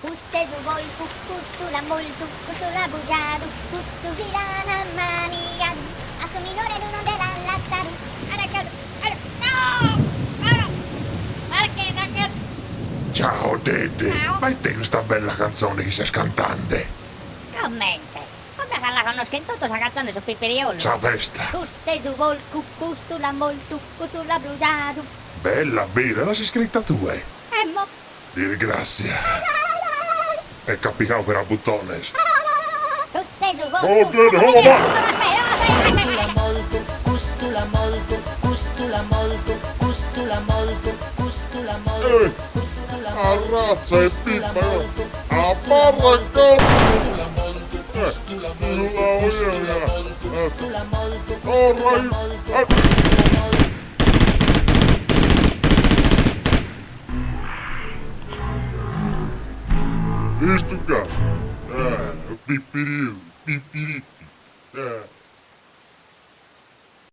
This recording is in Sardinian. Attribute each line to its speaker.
Speaker 1: Cust'est su porcu, custu l'at mortu, custu l'at brujadu, custu si l'an manigadu, a su minore lu non nde l'at lassadu.
Speaker 2: Ciao Dedde, ma ite custa bella cantzone chi ses cantande?
Speaker 1: Comente? Podda ca la connoschen totu sa cantzone 'e su pipiriolu.
Speaker 2: Sa festa.
Speaker 1: Cust'est su porcu, custu l'at mortu, custu l'at brujadu.
Speaker 2: Bella bera, l'as iscrita tue?
Speaker 1: Emmo.
Speaker 2: Disgrassia. È capitau per a buttones.
Speaker 1: Cust'est su porcu.
Speaker 3: Custu l'at mortu, custu l'at mortu, custu l'at mortu, custu l'at mortu, custu l'at mortu, custu l'at mortu,
Speaker 2: Arratza 'e
Speaker 3: custu l'at
Speaker 2: pippa,
Speaker 3: mortu, custu l'at
Speaker 2: abarra
Speaker 3: mortu,
Speaker 2: corpu!
Speaker 3: custu l'at mortu, custu l'at mortu, custu l'at mortu, custu l'at mortu, custu l'at mortu, custu l'at mortu.
Speaker 2: Istu ca? Ah, pipiriu, pipiripi. Ah.